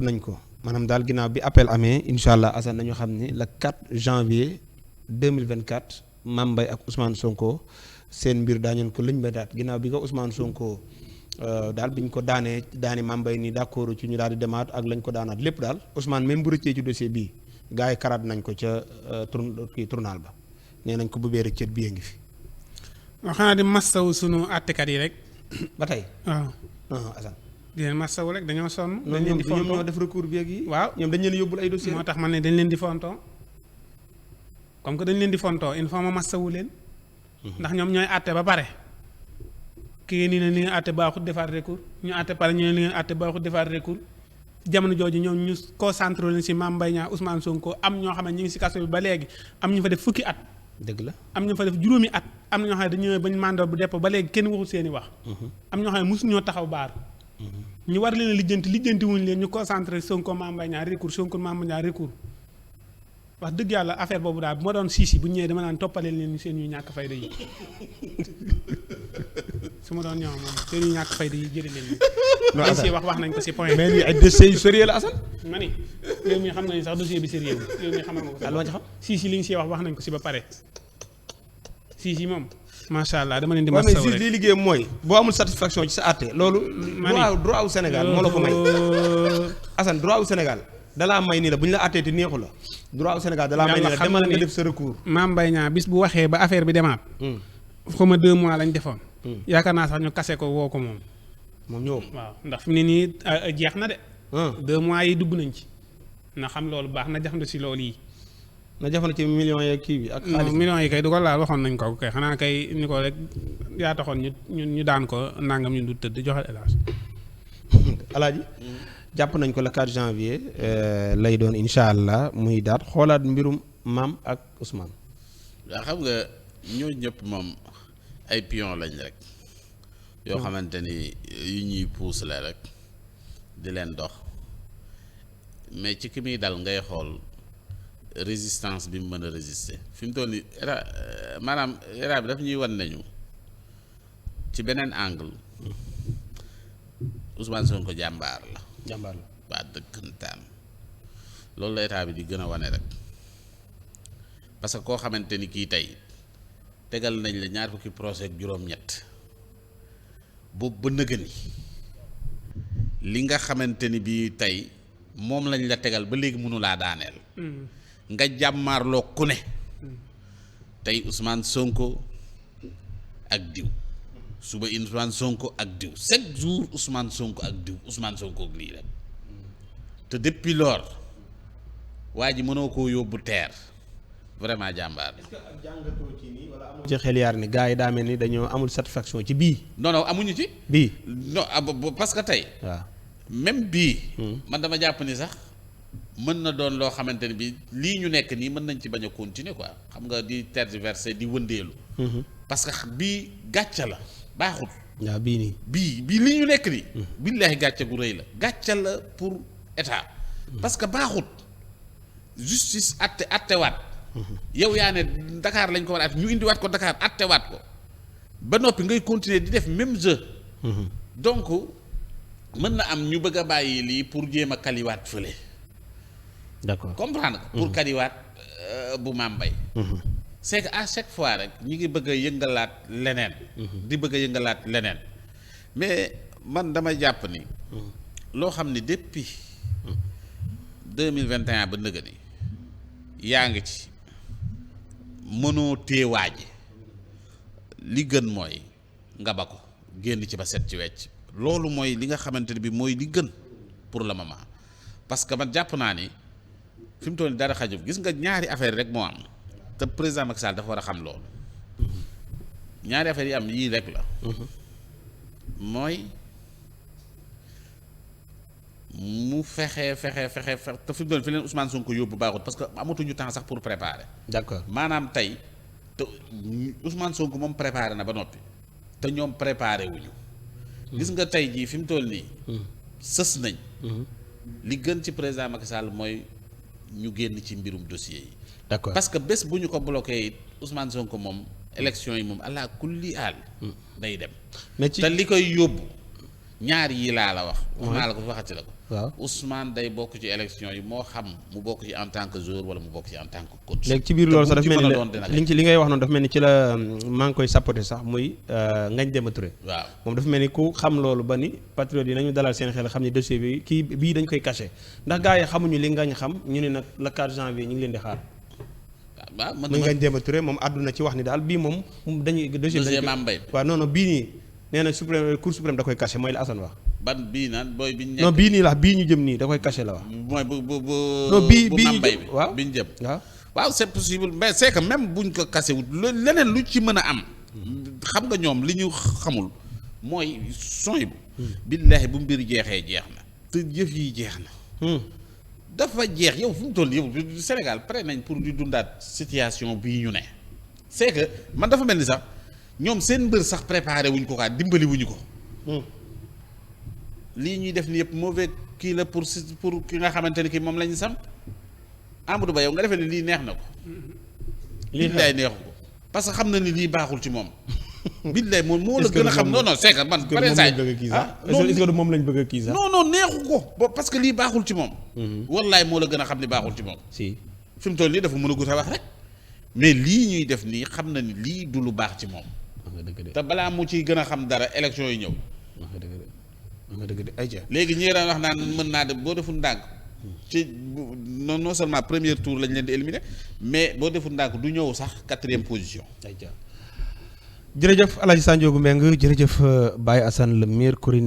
nañ ko maanaam daal ginnaaw bi appel amee incha allah Assane nañu xam ni le 4 janvier 2024 Mame Mbaye ak Ousmane Sonko seen mbir daañu ko lëñ ba daat ginnaaw bi ko Ousmane Sonko daal bi ñu ko daani Mame Mbaye ni d'accord ci ñu daal di demaat ak lañ ko daanaat lépp daal Ousmane même bu rëccee ci dossier bii gars yi karaat nañ ko ca tournal ba nee nañ ko bu bee rëccet bii ngi fi. waaw xanaa di mastawu sunu àttekat yi rek. ba tey. waaw Assane. di leen mastawu rek dañoo sonn. dañ leen di fontoo ñoom ñoo def recours bi ak yi. waaw ñoom dañ leen yóbbul ay dossiers. moo tax man ne dañ leen di fontoo comme que dañ leen di fontoo il faut ma mastawu leen. ndax ñoom ñooy àtte ba pare. kii nii ne li nga àtte baaxut defaat recours ñu àtte pare ñu ne li nga àtte baaxut defaat recours jamono jooju ñoom ñu concentré leen si Mame Mbaye Niang Ousmane Sonko am ñoo xam ne ñu ngi si kaso bi ba léegi am ñu fa def fukki at. dëgg la am ñu fa def juróomi at am na ñoo xam ne dañu ñëw bañ mandat bu depp ba léegi kenn waxul seen i wax. am ñoo xam ne mosu ñoo taxaw baar. ñu war leen a lijjanti wuñ leen ñu concentré Sonko Mame Mbaye Niang recours Sonko Mame Mbaye Niang recours wax dëgg yàlla affaire boobu daal bu ma doon siisi bu ñëwee dama naan toppaleen leen seen yu ñàkk fayda yi su ma doon ñëw moom seen yu ñàkk fayda yi jëlee leen. non Assane wax nañ ko si point. mais lii ay dossiers yu sérieux la Assane. ma ni yow mii xam nga ni sax dossier bi sérieux yow mii xamal nga ko. allo xam siisi li ñu siy wax nañ ko si ba pare siisi moom. macha allah dama leen di masawu rek mais li liggéeyam mooy boo amul satisfaction ci sa àtte loolu. droit wu Sénégal moo la ko may. Assane droit wu Sénégal dalaa may nii la bu ñu la àttee te neexu la. droit wu Sénégal dalaa may nii la demal nga def sa recours. Mame Mbaye Niang bis bu waxee ba affaire bi demaat. xaw ma 2 mois lañ defoon. yaakaar naa sax ñu kase ko woo ko moom. moom ñëw waaw ndax fi mu ne nii jeex na de. 2 mois yi dugg nañ ci. na xam loolu baax na jafandu si loolu yi. na jafandu ci millions yeeg kii bi ak xaalis millions yi kay du ko laal waxoon nañ ko kay xanaa kay ni ko rek yaa taxoon ñu daan ko nangam ñu du tëdd joxe hélas. alaaji jàpp nañ ko le 4 janvier lay doon incha allah muy daat xoolaat mbirum Mame ak Ousmane. waaw xam nga ñooñu ñëpp moom ay pion lañ rek. yoo xamante ni yu ñuy puus la rek di leen dox mais ci ki muy dal ngay xool résistance bi mu mën a résister fi mu toll nii maanaam état bi daf ñuy wan nañu ci beneen angle Ousmane Sonko jàmbaar la. jàmbaar la waa dëggantaan loolu la état bi di gën a wane rek parce que koo xamante ni kii tey tegal nañ la ñaar fukki procès ak juróom-ñett. boobu ba nëgëni li nga xamante ni bii tey moom lañ la tegal ba léegi mënu laa daaneel. nga jàmmaarloo ku ne. tey Ousmane Sonko ak diw suba Ousmane Sonko ak diw chaque jour Ousmane Sonko ak diw Ousmane Sonko ak lii rek te depuis lors waa ji mënoo koo yóbbu teer vraiment jàmbaar. est-ce que ak jàngatoo ci nii wala amul ci xel yaar ni gars yi daa mel ni dañoo amul satisfaction ci bii. non amuñu ci. bii non parce que tey. waaw même bii. man dama jàpp ni sax mën na doon loo xamante ni bii lii ñu nekk nii mën nañ ci bañ a continuer quoi xam nga di tergiverser di wëndeelu. parce que bii gàcce la baaxut. waaw bii nii. bii lii ñu nekk nii. billaahi gàcce gu rëy la gàcce la pour état. parce que baaxut justice attewaat. yow yaa ne Dakar lañ ko war a at ñu indiwaat ko Dakar attewaat ko ba noppi ngay continuer di def même jeu. donc mën na am ñu bëgg a bàyyi lii pour jéem a kaliwaat fële. d'accord comprendre nga. pour kaliwaat bu Mame Mbaye. c'est que à chaque fois rek ñu ngi bëgg a yëngalaat leneen. di bëgg a yëngalaat leneen mais man dama jàpp ni. loo xam ni depuis 2021 ba nëgë ni yaa ngi ci. mënoo téewaaji li gën mooy nga ba ko génn ci ba set ci wecc loolu mooy li nga xamante ne bi mooy li gën pour le moment parce que man jàpp naa ni fi mu toll nii dara xajul gis nga ñaari affaire rek moo am te président Macky Sall dafa war a xam loolu ñaari affaire yi am yii rek la mooy mu fexe te fi mu doon fi leen Ousmane Sonko yóbbu baaxut parce que amatuñu temps sax pour préparer. d'accord maanaam tey te Ousmane Sonko moom préparé na ba noppi te ñoom préparé wuñu gis nga tey jii fi mu toll nii. sës nañ. li gën ci président Macky Sall mooy ñu génn ci mbirum dossier yi. d'accord parce que bés bu ñu ko bloqué it Ousmane Sonko moom élection yi moom allah kulli aal. day dem. mais ci te li koy yóbbu. ñaar yii laa la wax. wax naa la ko waxati la ko. waaw Ousmane day bokk ci élection yi moo xam mu bokk ci en tant que joueur wala mu bokk ci en tant que coach. léegi ci biir loolu sax dafa mel ni li ngay wax noonu dafa mel ni ci la maa ngi koy sapoté sax muy Ngagne Demba Touré. waaw moom dafa mel ni ku xam loolu ba ni patriote yi nañu dalal seen xel xam ni dossier bi bii dañ koy caché ndax gars yi xamuñu li Ngagne xam ñu ne nag le 4 janvier ñu ngi leen di xaar. waaw man muy Ngagne Demba Touré moom àdduna ci wax ni daal bii moom dañuy. dossier Mame Mbaye waaw non non bii nii nee na suprême cour suprême da koy caché mooy la Assane wax. ban bii naan booy bi ñu. non bii nii la bii ñu jëm nii da koy caché la wax. mooy bu non bii bu bii Mame ñu Mbaye jëm bi waaw bi ñu jëm. waaw c'est possible mais c'est que même buñ ko caché wut leneen lu ci mën a am. xam nga ñoom li ñu xamul mooy sooy bu. billaahi bu mbir jeexee jeex na. te yëf yi jeex na. dafa jeex yow fu mu toll yow Sénégal pare nañ pour di dundaat situation bii ñu ne. c'est que man dafa mel ni sax ñoom seen mbër sax préparé wuñ ko kaa dimbali wuñu ko. lii ñuy def ni yëpp mauvais kii la pour ki nga xamante ni kii moom la ñu samp Amadou Ba yow nga defee ni lii neex na ko. lii billaay neexu ko parce que xam na ni lii baaxul ci moom. billaay moom moo la gën a xam non non c'est que man. pare saa est-ce que moom lañ bëgg a kii sax. non non neexu ko parce que lii baaxul ci moom. wallaay moo la gën a xam ni baaxul ci moom. si fi mu toll nii dafa mën a gut a wax rek mais lii ñuy def nii xam na ni lii du lu baax ci moom. te balaa mu ciy gën a xam dara élection yi ñëw. nga dëgg de ay léegi ñi daan wax naan mën naa de boo deful ndànk ci non seulement premier tour lañ leen di éliminer mais boo deful ndànk du ñëw sax 4e position. jërëjëf El Hadj Sandiogou Mbengue jërëjëf Baye Assane le meilleur chroniqueur